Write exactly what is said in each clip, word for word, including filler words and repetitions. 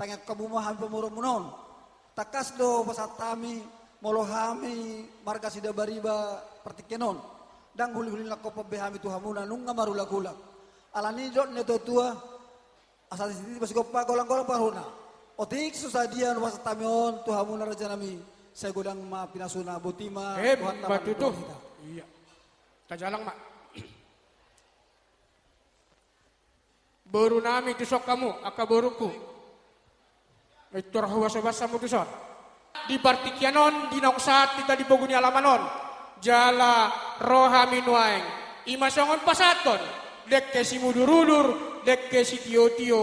Denggan hamu ma hami pamoruonmuna on. Tangkas do pasahat hami, molo hami marga Sidabariba partingkian on, ndang hulihuli na hombar be hami tu hamuna nunga marulak-ulak. Alani i didok ni natuatua, asa sititi ma sigompa, golanggolang pangarahutna. Otik so sadia na pasahat hami on tu hamuna rajanami, sai godang ma pinasuna. Boti ma. Emma tutu. Tuhanta ma tutu. Iya. Tajalang ma. Borunami, tuson hamu, angka borungku. Pintor hubasobas hamu tuson. Di partingkian on, di naung sahat hita di pogu ni alaman on, jala ro hami nuaeng, i ma songon pasahathon dengke simudurudur, dengke sitiotio,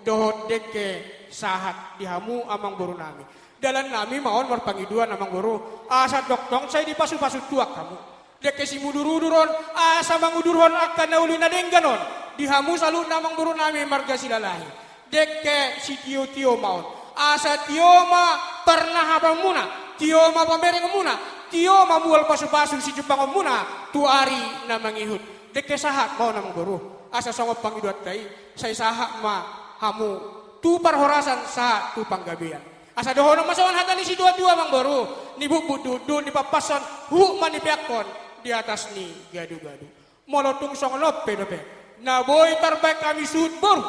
dohot dengke sahat di hamu amangborunami. Dalannami ma on marpangidoan, amangboru, asa tongtong sai dipasupasu Tuhan hamu. Dengke simudurudur on, asa mangudurhon angka na uli na denggan on di hamu saluhutna amangborunami marga Silalahi. Dengke sitiotio ma on, asa tio ma parnahaponmuna, tio ma pamerengonmuna, tio ma mual pasupasu sijumpangonmuna tu ari na mangihut. Dengke sahat ma on, amangboru, asa songon pangidoanta i, sai sahat ma hamu tu parhorasan, sahat tu panggabean. Asa dohonon ma songon hata ni situatua, amangboru, nibutbut duhut-duhut, nipampashon huhut ma nipeakhon di atas ni gadugadu. Molo tung songon on pe dope na boi tarbaen hami suhut boru,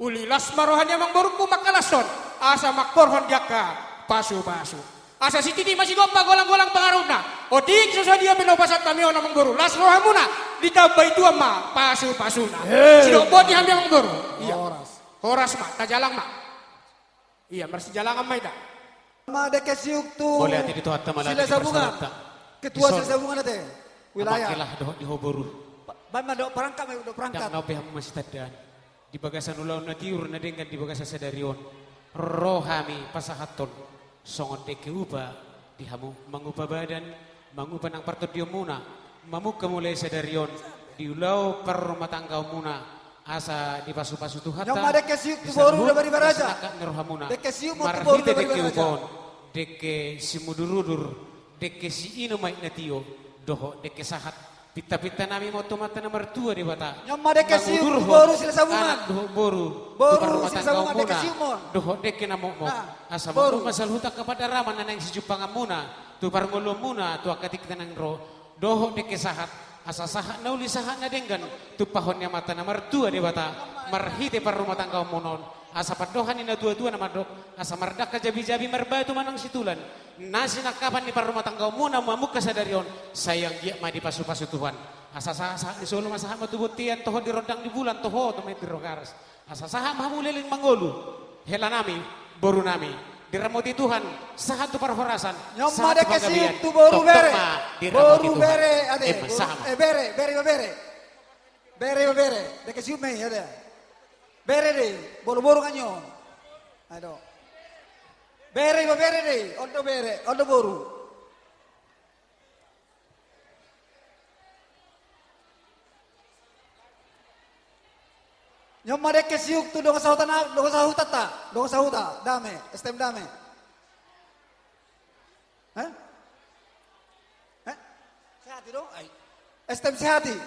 uli las ma roha ni amangborungku mangkalashon, asa mangkorhon di angka pasupasu. Asa sititi ma sigompa, golanggolang pangarahutna. Otik so sadia pe na hupasahat hami on, amangboru, las rohamuna, ditambai Tuhan ma pasupasuna. Emma. Sidok boti hami, amangboru. Iya. Horas. Horas ma, tajalang ma. Iya, marsijalangan ma hita. Ma dengke siuk tu. Mauliate di Tuhanta ma, Silahisabungan. Ketua Silahisabungan ate. Wilayah. Amang Kelah dohot di ho boru. Ba-, baen ma dohot perangkat, ma dohot perangkat. Ndang na on be hamu masitandaan di bagasan ulaon na tiur na denggan di bagasan sadari on, ro hami pasahathon songon dengke upa di hamu, mangupa badan, mangupa nang partondionmuna, mamungka mulai sadari on di ulaon parrumatanggaonmuna, asa dipasupasu Tuhanta. Nyong ma dengke siuk tu boru Dabari Baraja. Di saluhut na sinangkap ni rohamuna. Dengke siuk ma tu boru Dabari Baraja. Marhite dengke upa on, dengke simudurudur, dengke siinum aek na tio, dohot dengke sahat. Pintapintanami ma on tu Amanta na martua Debata. Nyong ma dengke siuk tu boru Silahisabungan. Mangudurhon anak dohot boru. Boru Silahisabungan, dengke siuk ma on. Dohot dengke na mokmok. Nah, asa boru. Mangolu ma saluhut angka pandaraman na naeng sijumpanganmuna tu parngoluonmuna tu angka tingki na naeng ro. Dohot dengke sahat, asa sahat na uli, sahat na denggan tumpahon ni Amanta na martua Debata marhite parrumatanggaonmuna on. Asa pandohan ni natuatua na mandok, asa mardangka jabijabi, marbatu manang situlan, na sinangkapan ni parrumatanggaonmuna mamungka sadari on, sai anggiat ma dipasupasu Tuhan. Asa sahat, sahat ni solu ma, sahat ma tu bontean, toho di rondang ni bulan, toho tu maen di roha garas. Asa sahat ma hamu leleng mangolu, helanami, borunami, diramoti Tuhan, sahat tu parhorasan, sahat tu panggabean. Nyong ma dengke siuk tu boru bere. Tongtong ma diramoti Tuhan. Boru bere, ate. Emma, boru, sahat ma. Eh, bere, bere, bere. Bere, bere. Dengke siuk ma i, ate. Bere do i, boru, boru kan i on. Ai do. Bere, bere do i, on do bere, on do boru. Nyong ma dengke siuk tu dongan sahuta na, dongan sahutanta, dongan sahuta, Dame, S T M Dame. Hah? Hah? Sehat i do? Ai. S T M Sehat i.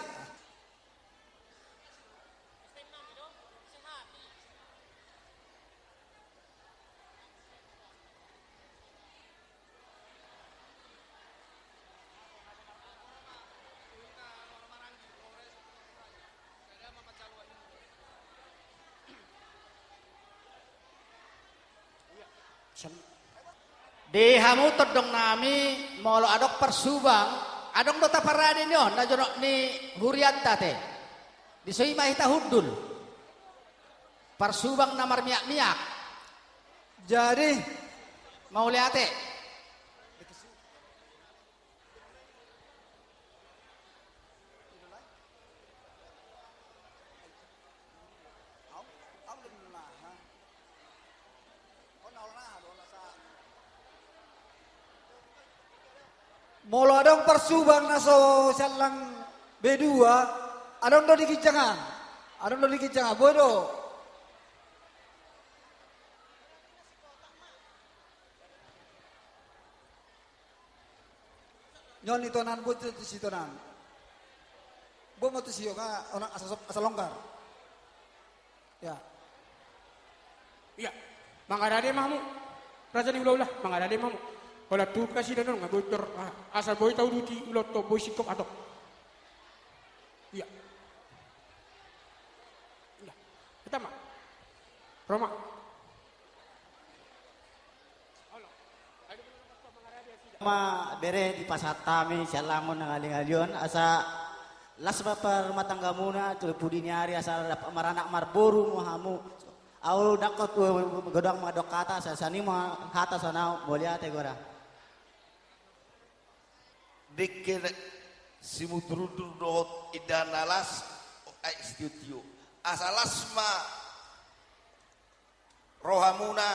Di hamu tondongnami, molo adong parsubang, adong do taparade ni on, na jonok ni hurianta ate. Dison ma hita hundul. Parsubang na marmiakmiak. Jadi, mauliate. Molo adong parsubang na so siallang B dua, adong do di ginjang an. Adong do di ginjang an, boi do. Nyon i tonan, boi tu si tonan. Boi ma tu si on, asa, asa longgar. Ya. Ya. Mangarade ma hamu. Raja ni hulahula, mangarade ma hamu. Holan tu kasida non nga bocor. Asa boi tauduti ulaon on, boi singkop atong. Ia. Ia. Pertama. Roma. Ma bere, dipasahat hami sian langon na ngalingalion, asa las ma parrumatanggamuna tu pudi ni ari, asa dapot maranak marboru ma hamu. Ahu dangkot, godang mandok hata, asa sian i ma hata, asa na mauliate godang. Dengke na simudurundur dohot indahan na las, ai sitiotio. Asa las ma rohamuna,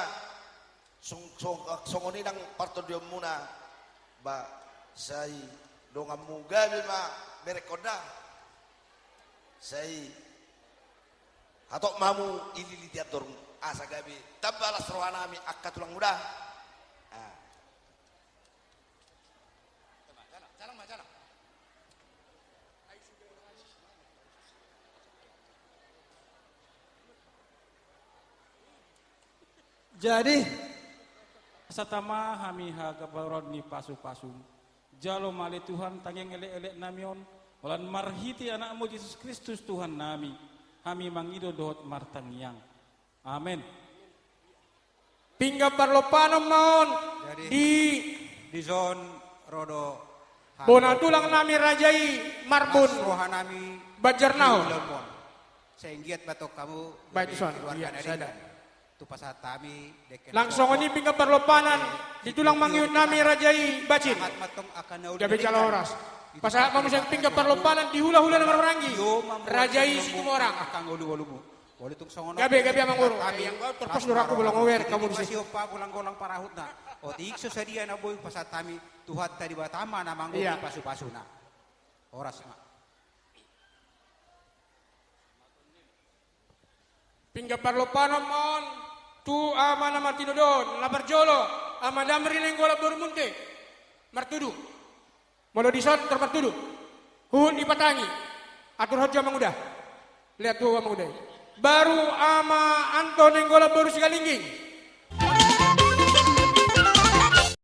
song-, song-, songon i nang partondionmuna, ba sai donganmu gabe ma berengkon da. Sai hatop ma hamu ililiti andormu, asa gabe tamba las rohanami angka tulangmu da. Ah. Jadi, asa tama hami hagambaron ni pasu-pasu. Jalo ma ale Tuhan tangiang elek-eleknami on, holan marhite Anakmu Jesus Kristus Tuhannami, hami mangido dohot martangiang. Amen. Pinggan parlompanon ma on. Jadi, di dison ro do bona tulangnami raja i Marbun, las rohanami, Banjarnahor. Di ulaon on. Sai anggiat ma tong hamu, baik, jadi tuson, keluarga, iya, na sada denggan. Tu pasahat hami dengke. Langsung songon i pinggan parlompanan di tulang mangihutnami raja i Bacin, gabe jala horas. Pasahat ma muse pinggan parlompanan di hulahula na marhahamaranggi, raja i Situmorang. Angka ngolu-ngolumu. Gabe, gabe, amang boru. Ai anggo terpos do rohangku, molo nga uer hamu disi. Masiompa golang-golang parahutna. Otik so sadia na boi pasahat hami, Tuhanta Debata ma na manggohi, iya, pasu-pasuna. Horas ma. Pinggan parlompanon ma on tu ama na martinodohon, na parjolo, Ama Damri Nainggolan boru Munte. Martudu. Molo dison tor martudu. Huhut dipatangi. Atur hot jo, amang uda. Lihat tu amang uda i. Baru Ama Anton Nainggolan boru Sigalingging.